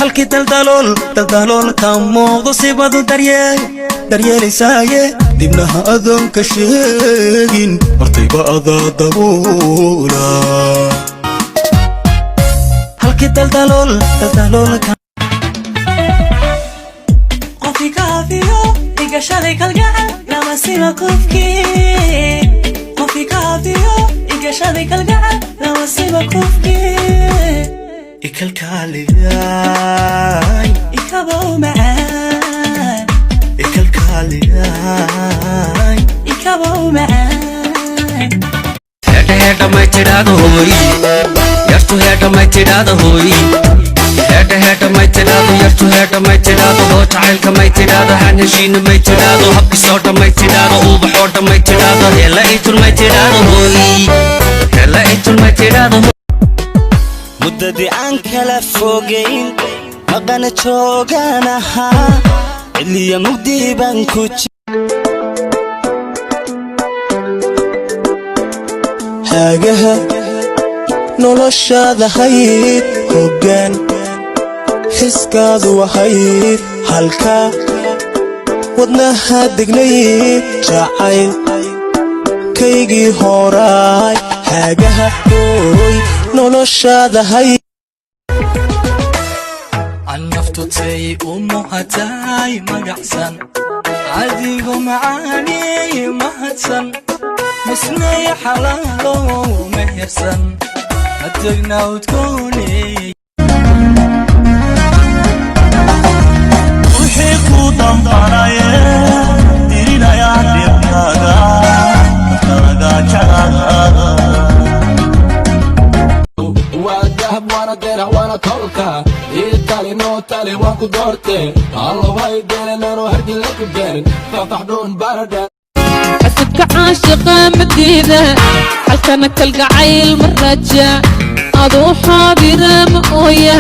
Halkii daldalool daldalool ka muuqdo sibadu daryeel daryeelaysaaye, dibnaha adoonka sheegin hortayba adaa dabuula. Halkii daldalool daldalool ka Qofki kaafiyo igashaday kalgacal lama sima qofkii. Qofki kaafiyo igashaday kalgacal lama sima qofkii. Ikalkaaliyay. Ikabow macaan. Ikalkaaliyay. Ikabow macaan. Heedha, heedha, may tidhaahdo hooy yartu? Heedha, may tidhaahdo hooy? Heedha, heedha, may tidhaahdo yartu? Heedha, may tidhaahdo hoo jacaylka? May tidhaahdo haan heshiina? May tidhaahdo habkisoodha? May tidhaahdo uubaxoodha? May tidhaahdo heela itun? May tidhaahdo hooy heela itun? May tidhaahdo? Muddadii aan kala fogayn maqana joogaan ahaa, cidliya mugdi baan ku. Haagaha noloshaad ahayd, hoggaan xiskaadu ahayd, halka wadnaha degnayd, jacayl kaygii horaay. Haagaha hooy noloshaad ahayd. Naftutay u muhatay magacsan adigo macaaney mahadsan, misnay xalaalo mehersan matagna udgooney. Wixii ku damqanaye dirinaya dhibkaaga dadka laga jeclaada. Waa dahab, waana derac, waana tolka ii tali, noo tali, waan ku doorte. Allowhay deelanano hardin la ku gaarin fafaxdhuun baradha. Xasadka caashiqa madiida, xalkana kalgacayl ma raja, aduu xaadira ma ooya.